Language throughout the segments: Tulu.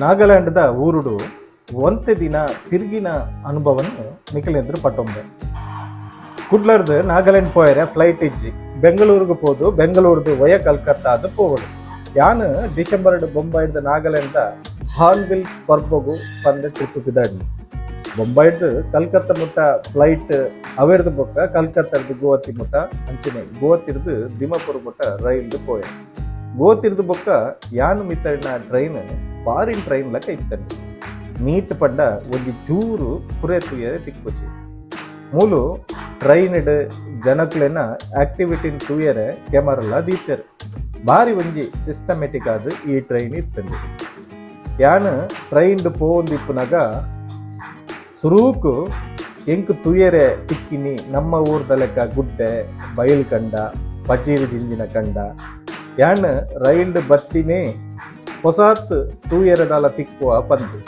ನಾಗಾಲ್ಯಾಂಡ್ದ ಊರುಡು ಒಂತೆ ದಿನ ತಿರುಗಿನ ಅನುಭವವನ್ನು ನಿಖಲೇಂದ್ರ ಪಟ್ಟೊಂಬೆ. ಕುಡ್ಲರ್ದು ನಾಗಾಲ್ಯಾಂಡ್ ಪೋಯರೆ ಫ್ಲೈಟ್ ಇಜ್ಜಿ, ಬೆಂಗಳೂರಿಗೆ ಪೋದು ಬೆಂಗಳೂರ್ದು ವಯ ಕಲ್ಕತ್ತಾದ ಪೋವಡು. ಯಾನು ಡಿಸೆಂಬರ್ ಬೊಂಬೈಡ್ದ ನಾಗಾಲ್ಯಾಂಡ್ದ ಹಾರ್ನ್ಬಿಲ್ ಪರ್ಬಗು ಪಂದ ಟ್ರಿಪ್ ಪಿದಾಡಿ. ಬೊಂಬೈಡ್ದು ಕಲ್ಕತ್ತ ಮುಟ್ಟ ಫ್ಲೈಟ್ ಅವೆರ್ದು ಬೊಕ್ಕ ಕಲ್ಕತ್ತರ್ದು ಗೋವತಿ ಮುಟ್ಟ ಅಂಚನೆ ಗೋವತಿರ್ದು ದಿಮಾಪುರ ಮುಟ್ಟ ರೈಲ್ದು ಪೋಯ. ಗೋವತಿರ್ದು ಬೊಕ್ಕ ಯಾನು ಮಿತ್ತಡಿನ ಟ್ರೈನ್ ಫಾರಿನ್ ಟ್ರೈನ್ ಲಕ್ಕ ಇತ್ತಂడి. ನೀಟ್ ಪಂಡ ಒಂಜಿ ಚೂರು ಕುರೆ ತೂಯರೆ ತಿಕ್ಕುಚಿ. ಮೂಲು ಟ್ರೈನ್ ಜನಕ್ಲೆನ ಆಕ್ಟಿವಿಟಿನ್ ತೂಯರೆ ಕ್ಯಾಮರಲ್ಲ ದೀತರು. ಬಾರಿ ಒಂಜಿ ಸಿಸ್ಟಮೆಟಿಕ್ ಆದ್ ಈ ಟ್ರೈನ್ ಇತ್ತಂಡಿ. ಯಾನು ಟ್ರೈನ್ ಪೋವೊಂದಿಪ್ಪುನಗ ಸುರೂಕು ಎಂಕ್ ತುಯರೆ ತಿಕ್ಕಿನಿ ನಮ್ಮ ಊರ್ದ ಲೆಕ್ಕ ಗುಡ್ಡೆ ಬಯಲು ಕಂಡ ಪಚೀರು ಜಿಂಜಿನ ಕಂಡ. ಯಾನ್ ರೈಲ್ಡ್ ಬತ್ತಿನೇ ಹೊಸಾತ್ ತೂಯರೆದಾಲ ತಿಕ್ಕುವ ಪಂದು.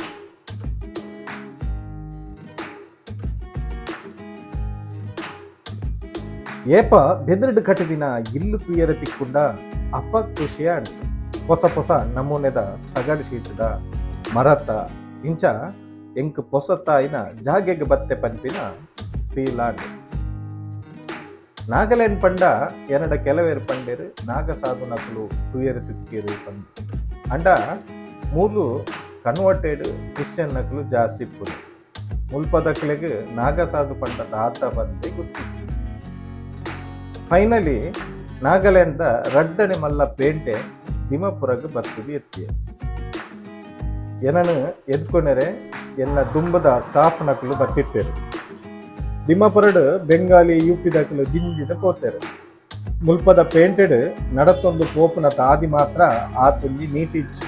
ಏಪ ಬೆದರ್ಡ್ ಕಟ್ಟಿದಿನ ಇಲ್ಲು ತುಯರೆ ತಿಕ್ಕುಂಡ ಅಪ್ಪ ಖುಷಿಯಾಡ್. ಹೊಸ ಹೊಸ ನಮೂನೆದ ತಗಡ್ ಶೀಟದ ಮರತ ಇಂಚ ಎಂಕ್ ಪೊಸತಾಯಿನ ಜಾಗೆಗ್ ಬತ್ತೆ ಪನ್ಪಿನ ಫೀಲಾಡ್. ನಾಗಾಲ್ಯಾಂಡ್ ಪಂಡ ಎನ್ನಡ ಕೆಲವೇರು ಪಂಡೇರು ನಾಗಸಾಧು ನಕಲು ತುಯರು ತುಕ್ಕೇರು ಪಂದು. ಅಂಡ ಮೂಲು ಕನ್ವರ್ಟೆಡ್ ಕ್ರಿಶ್ಚಿಯನ್ ನಕಲು ಜಾಸ್ತಿ ಇಪ್ಪುದು. ಮುಲ್ಪದಕ್ಲೆಗ್ ನಾಗಸಾಧು ಪಂಡ ದಾತ ಬಂದೆ ಗೊತ್ತಿತ್ತು. ಫೈನಲಿ ನಾಗಾಲ್ಯಾಂಡ್ದ ರಡ್ಡನೆ ಮಲ್ಲ ಪೇಂಟೆ ದಿಮಾಪುರಗ್ ಬರ್ತದೆ ಎತ್ತಿಯ. ಏನನು ಎದ್ಕೊನೆರೆ ಎನ್ನ ದುಂಬದ ಸ್ಟಾಫ್ ನಕಲು ಬರ್ತಿತ್ತೇರು. ದಿಮಾಪುರಡು ಬೆಂಗಾಲಿ ಯುಪಿ ದಕಲು ಜಿಂಜಿದ ಪೋತೇರು. ಮುಲ್ಪದ ಪೇಂಟೆಡ್ ನಡತೊಂದು ಪೋಪುನ ತಾದಿ ಮಾತ್ರ ಆತೊಂಜಿ ನೀಟಿಚ್ಚು.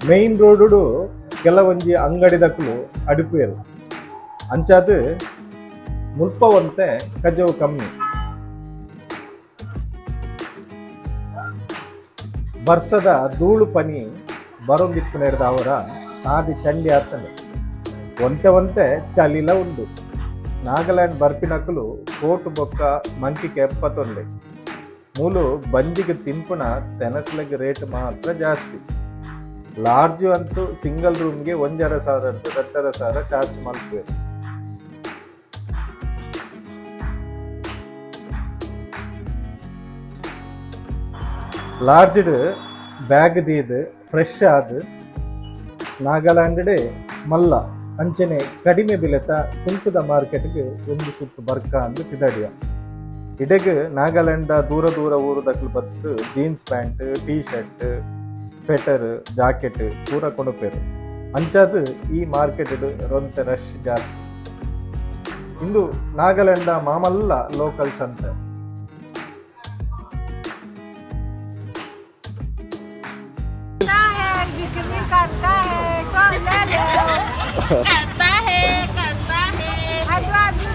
ಮೇನ್ ರೋಡು ಕೆಲವೊಂಜಿ ಅಂಗಡಿ ದಕಲು ಅಡುಪುಯರು. ಅಂಚಾದ ಮುಲ್ಪವಂತೆ ಕಜವು ಕಮ್ಮಿ. ಬರ್ಸದ ಧೂಳು ಪನಿ ಬರೊಂದಿಪ್ಪುನೆರ್ದ ಅವರ ತಾದಿ ಚಂಡಿ ಆತನೆ. ಒಂತೆ ಒಂತೆ ಚಲಿಲ ಉಂಡು. ನಾಗಾಲ್ಯಾಂಡ್ ಬರ್ಪಿನಕಲು ಕೋಟು ಬೊಕ್ಕ ಮಂಕಿ ಕೆಪ್ಪತ್ತೊಂದೆ. ಮೂಲು ಬಂಜಿಗೆ ತಿನ್ಪುನ ತೆನಸ್ಲಗ್ ರೇಟ್ ಮಾತ್ರ ಜಾಸ್ತಿ. ಲಾರ್ಜು ಅಂತೂ ಸಿಂಗಲ್ ರೂಮ್ಗೆ 1,500 2,500 ಚಾರ್ಜ್ ಮಲ್ಪುವೆ. ಲಾರ್ಜ್ಡ್ ಬ್ಯಾಗ್ ದೀದ್ ಫ್ರೆಶ್ ಆದ್ ನಾಗಾಲ್ಯಾಂಡ್ ಮಲ್ಲ ಅಂಚನೆ ಕಡಿಮೆ ಬಿಲೆತ ಕುಂಕುದ ಮಾರ್ಕೆಟ್ಗೆ ಒಂದು ಸುತ್ತು ಬರ್ಕ ಅಂದು ಪಿದಡಿಯ. ಇಡೆಗ್ ನಾಗಾಲ್ಯಾಂಡ್ ದೂರ ದೂರ ಊರು ದಕ್ಲು ಬತ್ತು jeans pant, T shirt, sweater, jacket ಪೂರ ಕೊಣಪೇರು. ಅಂಚಾದ ಈ ಮಾರ್ಕೆಟ್ ರೊಂತೆ ರಶ್ ಜಾಸ್ತಿ. ಇಂದು ನಾಗಾಲ್ಯಾಂಡ್ ಮಾಮಲ್ಲ ಲೋಕಲ್ ಸಂತೆ. करता है करता है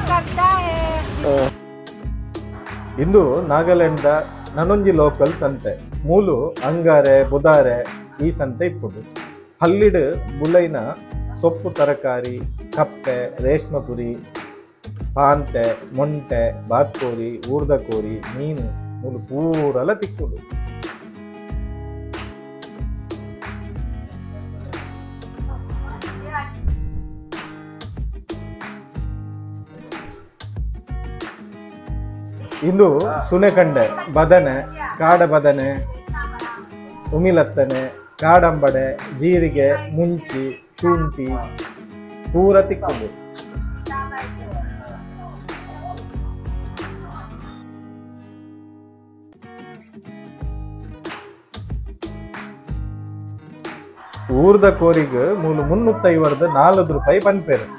करता है. ಇಂದು ನಾಗಾಲ್ಯಾಂಡ್ ನನೊಂಜಿ ಲೋಕಲ್ ಸಂತೆ. ಮೂಲು ಅಂಗಾರೆ ಬುಧಾರೆ ಈ ಸಂತೆ ಇಪ್ಪುಡು. ಹಲ್ಲಿಡ್ ಬುಲೈನ ಸೊಪ್ಪು ತರಕಾರಿ, ಕಪ್ಪೆ, ರೇಷ್ಮಪುರಿ, ಪಾಂತೆ, ಮೊಂಟೆ, ಬಾತ್ಕೋರಿ, ಊರ್ದಕೋರಿ, ಮೀನು ಮೂಲು ಪೂರಲ ತಿಕ್ಕುಡು. ಇಂದು ಸುನೆಕಂಡೆ, ಬದನೆ, ಕಾಡ ಬದನೆ, ಉಮಿಲತ್ತನೆ, ಕಾಡಂಬಡೆ, ಜೀರಿಗೆ, ಮುಂಚಿ, ಶುಂಠಿ ಪೂರ ತಿಕ್ಕುದು. ಊರ್ದ ಕೋರಿಗೆ ಮೂಲು 350 4 ರೂಪಾಯಿ ಪನ್ಪೇರು.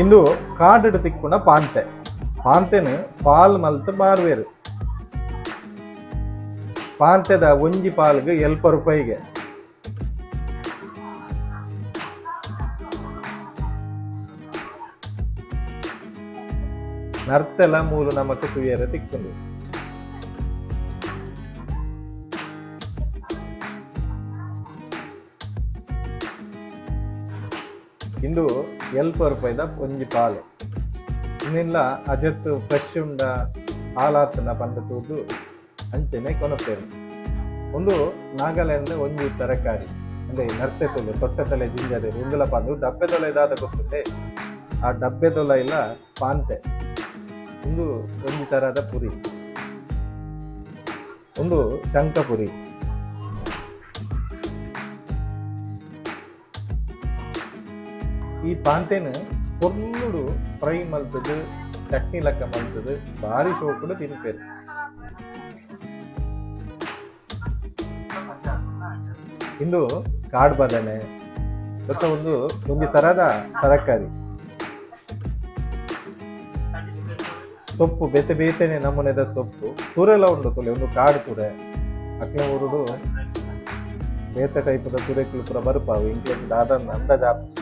ಇಂದು ಕಾಡು ತಿಕ್ಕುನ ಪಾಂತೆ. ಪಾಂತೆನು ಪಾಲ್ ಮಲ್ತು ಮಾರುವೇರು. ಪಾಂತೆದ ಒಂಜಿ ಪಾಲ್ಗೆ 7 ರೂಪಾಯಿಗೆ. ನರ್ತೆಲ ಮೂಲು ನಮಕ್ ತುಯರೆ ತಿಕ್ಕುಂಡು. ಇಂದು ಎಲ್ಪ ರೂಪಾಯಿದ ಒಂಜಿ ಪಾಲು. ಇನ್ನಿಲ್ಲ ಅಜತ್ತು ಫ್ರೆಶ್ ಉಂಡ ಹಾಲಾತನ ಪಂಡ ತೂದು ಅಂಚೆನೆ ಕೊನಪೇರು. ಒಂದು ನಾಗಾಲ್ಯಾಂಡ್ ಒಂಜಿ ತರಕಾರಿ ಅಂದ್ರೆ ನರ್ತೆ ತೊಲೆ ತೊಟ್ಟೆ ತಲೆ ಜಿಂಜರೆ ಉಂದುಲ ಪಾಂದು ಡಬ್ಬೆ ತೊಲೆ ದಾದ ಗೊತ್ತುಂಡೆ ಆ ಡಬ್ಬೆ ತೊಲೆ ಇಲ್ಲ ಪಾಂತೆ. ಒಂದು ಒಂಜಿ ತರದ ಪುರಿ, ಒಂದು ಶಂಖಪುರಿ. ಈ ಪಾಂತೆನ ಪೊರ್ಲುಡು ಫ್ರೈ ಮಲ್ತದು ಚಟ್ನಿ ಲಕ್ಕ ಮಲ್ತದು ಭಾರಿ ಶೋಕುಡು ತಿನ್ಪೇರು. ಇಂದು ಕಾಡು ಬದನೆ ಬೊಕ್ಕ ಒಂದು ಒಂಜಿ ತರದ ತರಕಾರಿ ಸೊಪ್ಪು ಬೇತೆ ಬೇತೆನೆ ನಮೂನೆದ ಸೊಪ್ಪು ತುರೆಲ ಉಂಡು ತುಲೆ. ಒಂದು ಕಾಡು ತುರೆ ಅಕ್ಲೆ ಊರುಡು ಬೇತೆ ಟೈಪದ ತುರೆಕ್ಲು ಪೂರ ಬರುಪಾವು ಇಂಕ್ಲೆ ದಾದ ಅಂದಾಜು ಆಪುಜಿ.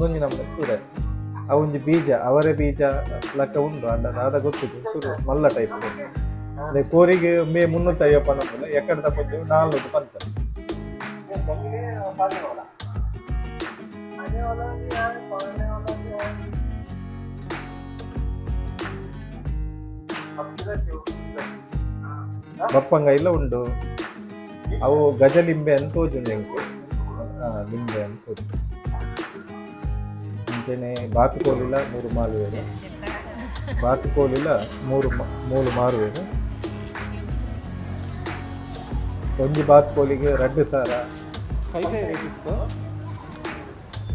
ಒಂಜಿ ನಮೂನೆ ತುರೆ ಆ ಒಂಜಿ ಬೀಜ ಅವರೆ ಬೀಜ ಲಕ್ಕ ಉಂಡು ಅಂಡ ದಾದ ಗೊತ್ತಿತ್ತು ಚೂರು ಮಲ್ಲ ಟೈಪ್. ಅದೇ ಕೋರಿಗೆ ಮೇ 350 ಪನೊಂದುಲ್ಲ ಎಕ್ಕಡ ತಪ್ಪೊಂದು 400 ಪಂತ. ಬಪ್ಪಂಗ ಇಲ್ಲ ಉಂಡು ಅವು ಗಜ ಲಿಂಬೆ ಅಂತ ತೋಜುಂಡು ಎಂಕು ಲಿಂಬೆ ಅಂತ ತೋಜುಂಡು. ಅಂಚನೆ ಬಾತುಕೋಲಿಲ 3 ಮಾರುವೇರು, ಬಾತುಕೋಲಿಲ 3 ಮಾರುವೇರು. ಒಂಜಿ ಬಾತುಕೋಲಿಗೆ 2,000. कैसे रेट इसको?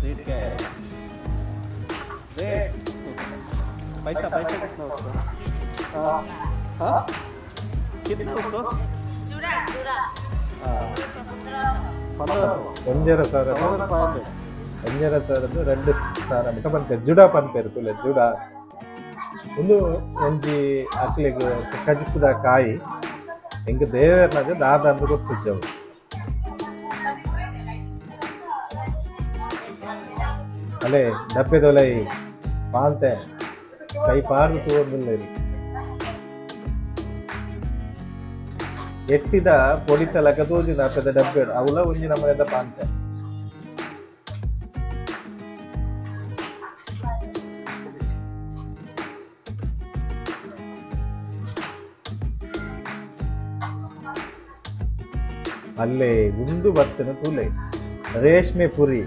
रेट क्या है? रेट पैसा पैसा कितना उसको? हाँ कितना उसको? चूड़ा चूड़ा 1500. 1,500 1,500 2,000 ಪನ್ಪೇರು. ಜುಡಾ ಪನ್ಪೇರು ತುಲೆ ಜುಡಾ. ಒಂದು ಒಂಜಿ ಅಕ್ಲೆಗ್ ಕಜಿಪುದ ಕಾಯಿ ಎಂಕ್ ದೇವೆರ್ನಾಗ ದಾದ ಅಂದ್ ಗೊತ್ತುಜ್ಜವು. ಅಲೆ ಡಬ್ಬೆ ದೊಲೈ ಪಾಂತೆ ಕೈ ಪಾರ್ದು ತೂವೊಂದುಲ್ಲೆರ್. ಎಟ್ಟಿದ ಪೊಡಿತ ಲಕ ತೋಜುಂಡು ಅಪೆದ ಡಬ್ಬೆಡ್ ಅವುಲ ಒಂಜಿ ನಮೂನೆದ ಪಾಂತೆ. ಅಲ್ಲೇ ಉಂದು ಬತ್ತನ ತೂಲೆ ರೇಷ್ಮೆ ಪುರಿ.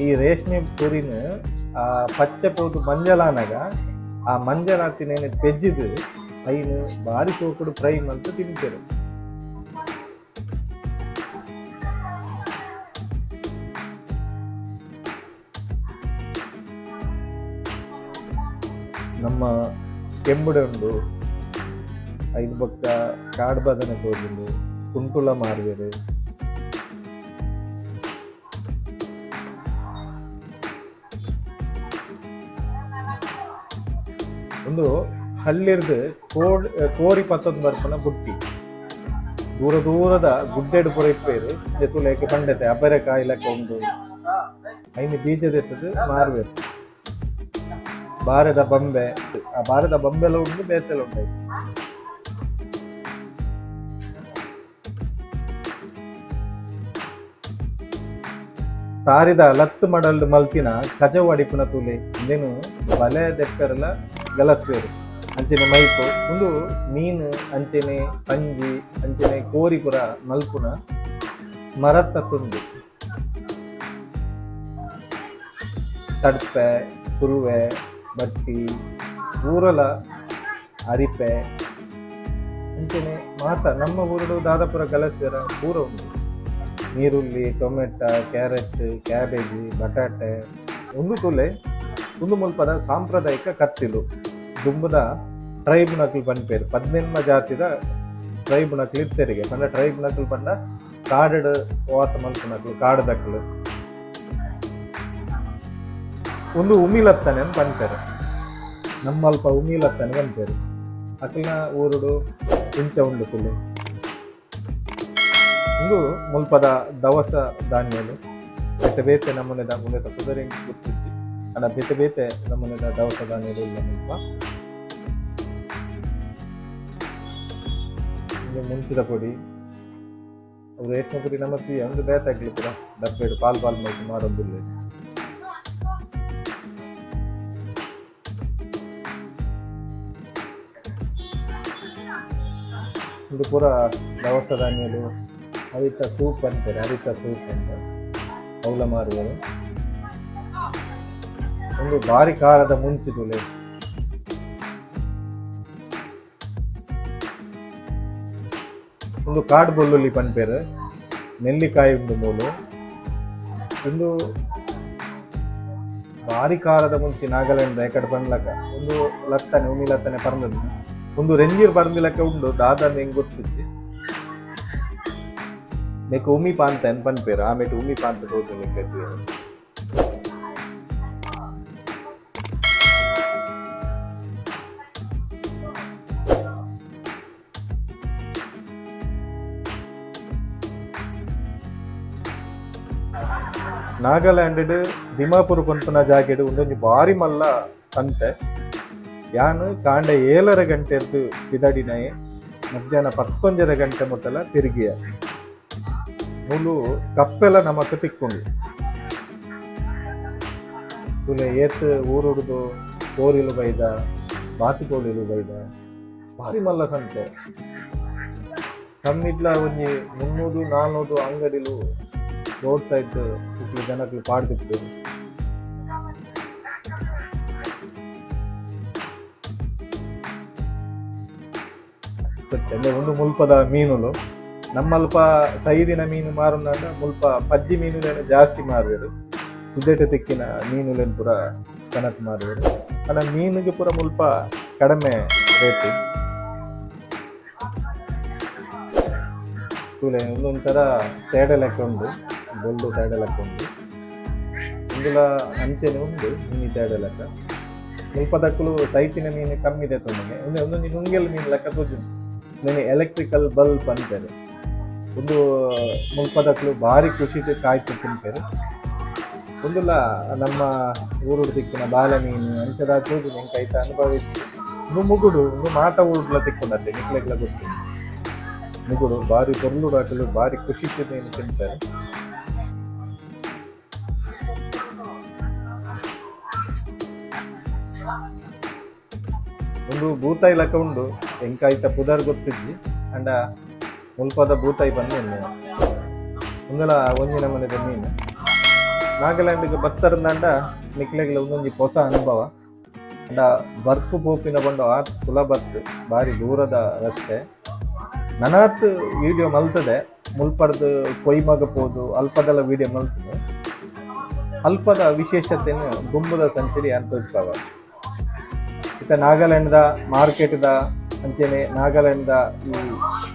ಈ ರೇಷ್ಮೆ ಪುರಿನ ಆ ಪಚ್ಚೆ ಪೋದು ಮಂಜಲಾನಾಗ ಆ ಮಂಜಲಾತಿನೇನು ಪೆಜ್ಜಿದು ಐನು ಭಾರಿ ಶೋಕುಡು ಫ್ರೈ ಮಲ್ತ್ ತಿಂಪೆರ್. ನಮ್ಮ ಕೆಂಬುಡೆ ಉಂಡು ಐದು ಬೊಕ್ಕ ಕಾಡು ಬದನೆ ತೋಜುಂಡು ಕುಂಟುಲ ಮಾರುವೆರ್. ಒಂದು ಹಳ್ಳಿರ್ದು ಕೋರಿ ಪತ್ತೊಂದು ಬರ್ಪನ ಬುಟ್ಟಿ ದೂರ ದೂರದ ಗುಡ್ಡೆಡು ಪೂರ ಇಪ್ಪೇರು ತುಲೇಕೆ ಪಂಡೆತೆ ಅಬರೆ ಕಾಯಿ ಲೆಕ್ಕ ಉಂಡು ಐನು ಬೀಜದೆತ್ತದು ಮಾರುವೆರ್. ಬಾರೆದ ಬೊಂಬೆ ಆ ಬಾರೆದ ಬೊಂಬೆಲ ಉಂಡು ಬೇತೆಲ ಉಂಡು. ತಾರಿದ ಲತ್ತು ಮಡಲ್ ಮಲ್ತಿನ ಕಜವು ಅಡಿಪುನ ತೂಲೆ ಇಂದೆನು ಬಲೆ ದೆಪ್ಪೆರಲ ಗಲಸ್ವೇರು. ಅಂಚನೆ ಮೈಪು ಒಂದು ಮೀನು ಅಂಚನೆ ಪಂಜಿ ಅಂಚನೆ ಕೋರಿ ಪುರ ಮಲ್ಪುನ ಮರತ್ತ ತುಂಡು ತಡ್ಪೆ ಕುರುವೆ ಬಟ್ಟಿ ಊರಲ ಅರಿಪೆ ಅಂಚನೆ ಮಾತ ನಮ್ಮ ಊರುಡು ದಾದಾಪುರ ಗಲಸ್ವೇರ ಪೂರ ಉಂಡು. ನೀರುಳ್ಳಿ ಟೊಮೆಟೊ ಕ್ಯಾರೆಟ್ ಕ್ಯಾಬೇಜ್ ಬಟಾಟೆ ಒಂದು ತುಲೆ ಒಂದು ಮುಲ್ಪದ ಸಾಂಪ್ರದಾಯಿಕ ಕತ್ತಿಲು ದುಂಬುದ ಟ್ರೈಬ್ ನಕಲು ಪನ್ಪೇರು. 18 ಜಾತಿದ ಟ್ರೈಬ್ ನಕಲು ಇತ್ತೆರಿಗೆ ಪಂಡ ಟ್ರೈಬ್ ನಕಲು ಪಂಡ ಕಾಡು ವಾಸ ಮಲ್ಪುನಕಲು ಕಾಡು ದಕ್ಕಲು. ಒಂದು ಉಮಿಲತ್ತನೆ ಅಂತ ಪನ್ಪೇರು ನಮ್ಮಲ್ಪ ಉಮಿಲತ್ತನೆ ಪನ್ಪೇರು. ಅಕಲ್ನ ಊರುಡು ಇಂಚ ಉಂಡು ತುಲೆ. ಒಂದು ಮುಲ್ಪದ ದವಸ ಧಾನ್ಯಲು ಬೇತೆ ಬೇತೆ ನಮೂನೆದ ಉಂದೆತ ಪುದರ್ ಎಂಕ್ ಗೊತ್ತಿಜ್ಜಿ ಅಂಡ ಬೇತೆ ಬೇತೆ ನಮೂನೆದ ದವಸ ಧಾನ್ಯಲು ಇಲ್ಲ ಮುಲ್ಪ. ಒಂದು ಮುಂಚಿದ ಪೊಡಿ ರೇಷ್ಮೆ ಪುಡಿ ನಮ್ಮ ಒಂದು ಬೇತಾಗ್ಲಿ ಪೂರ ಡಬ್ಬೆಡು ಪಾಲ್ ಪಾಲ್ ಮಾಡಿ ಮಾರೊಂದಿಲ್ಲ. ಇದು ಪೂರ ದವಸ ಧಾನ್ಯಲು ಅರಿತ ಸೂಪ್ ಅಂತಾರೆ, ಅರಿತ ಸೂಪ್ ಅಂತ ಅವಲ ಮಾರುವರು. ಒಂದು ಭಾರಿ ಖಾರದ ಮುಂಚಿ ತುಲೆ. ಒಂದು ಕಾಡು ಬೊಳ್ಳುಳ್ಳಿ ಪನ್ಪೇರು, ನೆಲ್ಲಿಕಾಯಿ ಉಂಡು ಮೂಲು. ಒಂದು ಭಾರಿ ಖಾರದ ಮುಂಚಿ ನಾಗಾಲ್ಯಾಂಡ್ ಎಕಡೆ ಪನ್ಲಕ ಒಂದು ಲತ್ತನೆ ಉಮಿ ಲತ್ತನೆ ಪರ್ಂದದ್ದು ಒಂದು ರೆಂಜೀರ್ ಪರ್ಂದಿಲಕ್ಕ ಉಂಡು ದಾದ ಹೆಂಗ್ ಗೊತ್ತಿಚ್ಚಿ ನೆಕ್ ಉಮಿ ಪಾಂತ ಎನ್ ಪನ್ಪೇರು ಆಮೇಲೆ ಉಮಿ ಪಾಂತ ತೋಜು ನೆಕ್. ನಾಗಾಲ್ಯಾಂಡ್ ದಿಮಾಪುರ ಪನ್ಪುನ ಜಾಗೆಡ್ ಉಂದೊಂಜಿ ಬಾರಿ ಮಲ್ಲ ಸಂತೆ. ಯಾನ್ ಕಾಂಡೆ 7:30 ಗಂಟೆರ್ದು ಪಿದಡಿನಾಯೆ ಮಧ್ಯಾಹ್ನ 11:30 ಗಂಟೆ ಮುಟ್ಟಲ ತಿರುಗಿಯ ಮೂಲು ಕಪ್ಪೆಲ್ಲ ನಮಕ್ ತಿಕ್ಕೊಂಡು ತುಲೆ ಏತ್ ಊರುಡ್ದು ಕೋರಿಲು ಬೈದ ಬಾತುಕೋಳಿಲು ಬೈದ ಭಾರಿ ಮಲ್ಲ ಸಂತೆ. ಕಮ್ಮಿಡ್ಲ ಒಂಜಿ 300-400 ಅಂಗಡಿಲು ರೋಡ್ ಸೈಡ್ ಇಕ್ಲು ಜನಕ್ಲು ಪಾಡ್ದಿಪ್ಪು. ಒಂದು ಮುಲ್ಪದ ಮೀನುಲು ನಮ್ಮಲ್ಪ ಸೈದಿನ ಮೀನು ಮಾರುನಾಗ ಮುಲ್ಪ ಪಜ್ಜಿ ಮೀನುಲೇನು ಜಾಸ್ತಿ ಮಾರುವರು, ಸುದೇಟ ತಿಕ್ಕಿನ ಮೀನುಲೇನು ಪೂರ ಕನಕ್ ಮಾರುವರು. ಅಲ್ಲ ಮೀನಿಗೆ ಪೂರ ಮುಲ್ಪ ಕಡಿಮೆ ರೇಟ್. ತೂಲೆ ಒಂದೊಂಥರ ತೇಡೆ ಲೆಕ್ಕ ಉಂಡು, ಬೊಲ್ಡು ತೇಡೆ ಲೆಕ್ಕ ಉಂಡು, ಇಂದುಲ ಅಂಚೆನೆ ಉಂಡು ಮೀನು ತೇಡೆ ಲೆಕ್ಕ. ಮುಲ್ಪದಕ್ಕಲು ಸೈತಿನ ಮೀನು ಕಮ್ಮಿ ಇದೆ ತೊಂದರೆ. ಒಂದೊಂದು ನುಂಗೆಲ್ ಮೀನು ಲೆಕ್ಕ ತೋಜು ನೆನೆ ಎಲೆಕ್ಟ್ರಿಕಲ್ ಬಲ್ಬ್ ಅಂತಾರೆ. ಒಂದು ಮುಲ್ಪದಕ್ಕಲು ಭಾರಿ ಖುಷಿ ಕಾಯ್ತು ತಿಂತಾರೆ. ಒಂದುಲ ನಮ್ಮ ಊರು ತಿಕ್ಕಿನ ಬಾಲ ಮೀನು ಅಂಚದ ತೋಜು ಎಂಕ ಐತ ಅನುಭವಿಸಿ. ಒಂದು ಮುಗುಡು ಒಂದು ಮಾತ ಊರುಡ್ಲ ತಿಕ್ಕೊಂಡತ್ತೆ ನಿಕ್ಲೆಗ್ಲ ಗೊತ್ತು. ಮುಗುಡು ಭಾರಿ ಪೊರ್ಲುಡು ಹಾಕಲು ಭಾರಿ ಖುಷಿ ಮೀನು ತಿಂತಾರೆ. ಒಂದು ಬೂತಾಯಿ ಲೆಕ್ಕ ಉಂಡು ಎಂಕಾಯ್ತ ಪುದರ್ ಗೊತ್ತಿಜ್ಜಿ ಅಂಡ ಮುಲ್ಪದ ಬೂತಾಯಿ ಬಂದು ಒಂದಲ ಒಂಜಿ ನಮೂನೆದ ಮೀನು. ನಾಗಾಲ್ಯಾಂಡ್ಗೆ ಬತ್ತರಂದಾಂಡ ನಿಕ್ಲೆಗ್ಲ ಒಂದೊಂಜಿ ಹೊಸ ಅನುಭವ. ಅಂಡ ಬರ್ಫ್ ಪೋಪಿನ ಬಂಡು ಆ ಕುಲ ಬತ್ತು ಭಾರಿ ದೂರದ ರಸ್ತೆ. ನನಾತ್ ವಿಡಿಯೋ ಮಲ್ತದೆ ಮುಲ್ಪರ್ದು ಕೊಯ್ಮಗ ಪೋದು ಅಲ್ಪದೆಲ್ಲ ವಿಡಿಯೋ ಮಲ್ತದೆ. ಅಲ್ಪದ ವಿಶೇಷತೆಯನ್ನು ಗುಂಬದ ಸಂಚರಿ ಅಂತ. ಇತ್ತ ನಾಗಾಲ್ಯಾಂಡ್ದ ಮಾರ್ಕೆಟ್ದ ಅಂಚೆನೆ ನಾಗಾಲ್ಯಾಂಡ್ದ ಈ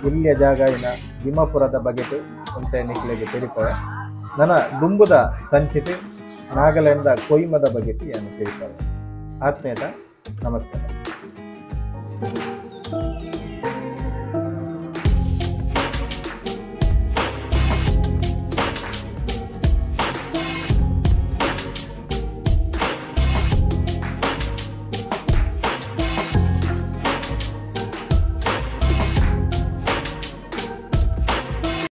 ಇಲ್ಲಿಯ ಜಾಗ ಇನ ದಿಮಾಪುರದ ಬಗೆಟ್ ಅಂತ ನಿಕ್ಲೆಗೆ ತಿಳಿಪವೆ. ನನ್ನ ದುಂಬುದ ಸಂಚಿತೆ ನಾಗಾಲ್ಯಾಂಡ್ದ ಕೊಯ್ಮದ ಬಗೆಟ್ ಏನು ತಿಳಿಪವೆ. ಆತ್ಮೀಯತ ನಮಸ್ಕಾರ.